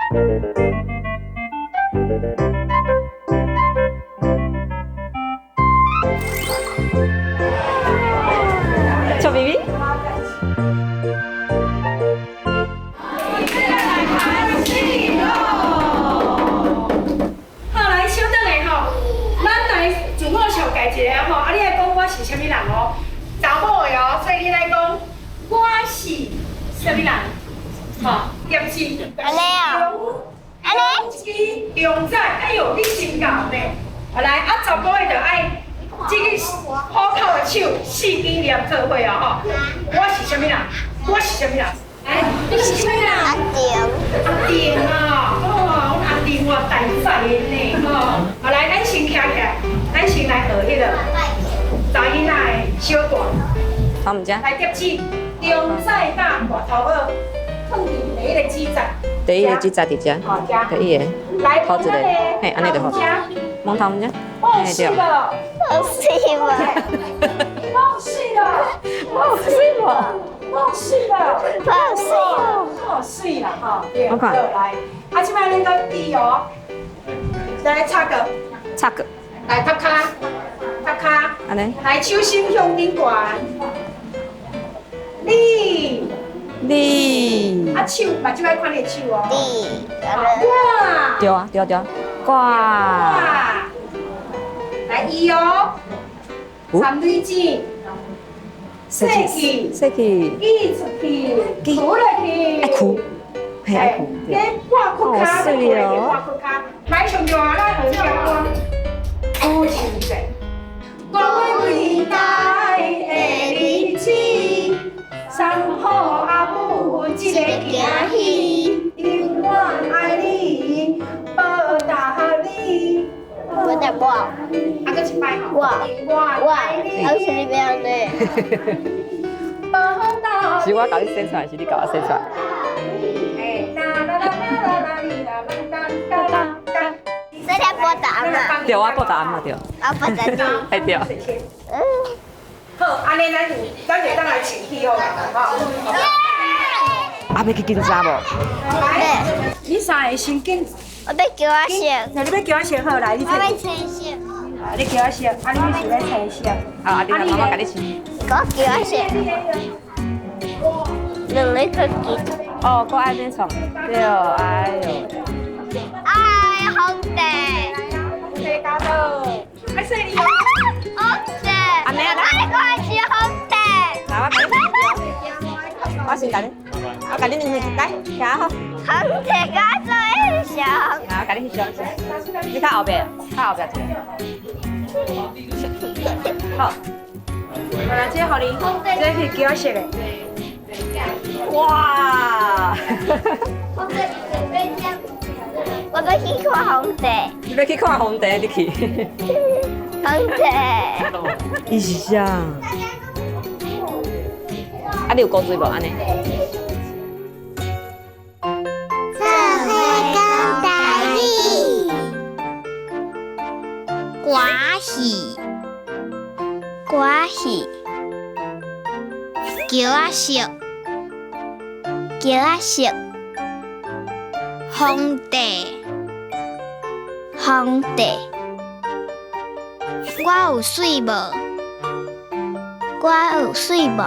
笑眯眯。好，來，稍等下吼，咱來自我紹介一下吼，啊，你愛講我是啥物人哦？查某的哦，所以你來講我是啥物人？吼，點子。按呢哦，按呢。中仔，哎喲，你真𠢕呢！啊來，啊查埔的就愛這個虎口的手四支連做伙哦吼。我是啥物人？我是啥物人？來，你是啥物人？阿定。阿定啊，哦，阮阿定偌大仔的呢，吼。啊來，咱先徛起來，咱先來學彼個查囡仔的小段。頭毋遮。來疊字，中仔大大頭袄，放佇第一個指節。第一个指節佇遮。第一個。來，頭一个，嘿，按呢就好。摸頭毋遮。哦，是了。好水無？哦，是了。哦，是了。哦，是了。好水。哦，水啦，吼，對。好，來，啊，這擺恁閣記哦。來，插個。插個。來，踢跤，踢跤。按呢。來，手心向頂懸。你。你。啊，手，目睭愛看你的手哦。你。哇。對啊，對啊，對啊。掛。來，伊哦。三蕊子。洗去。洗去。寄出去。除落去。愛哭。嘿，愛哭。你掛骨跤，掛骨跤。來，上重要，咱學唱歌。母親節。我偉大的日子，送予阿母一个驚喜，永遠愛你，報答你。我在我。啊，閣一擺吼。我。我。啊，是你欲按呢？是我共你生出來，是你共我生出來？這是報答嘛？對，我報答嘛對。我報答你。哎對。好，按呢咱就當來穿起好啦，吼。啊，欲去檢查無？欲。你三个先緊。我欲叫我色。那你欲叫我色好來，你我欲青色。啊，你叫我色，啊，你是欲青色。啊，阿弟媽媽共你穿。我叫我色。兩个較緊。哦，閣愛按呢創。對，哎喲。哎，紅茶。紅茶加倒。愛說你。紅茶。按呢啊，來。我是紅茶。來，我共你。我先共你，我共你兩個來，徛好。紅茶加做翕相。來，我共你翕相。你較後壁，較後壁一个。好。來，這個予你，這是桔仔色的。哇！我欲去看皇帝。你欲去看皇帝，你去。皇帝。伊是啥？啊，你有古錐無？按呢？做伙講台語。歌戲，歌戲，橋仔色，橋仔色，皇帝，皇帝，我有媠無？我有媠無？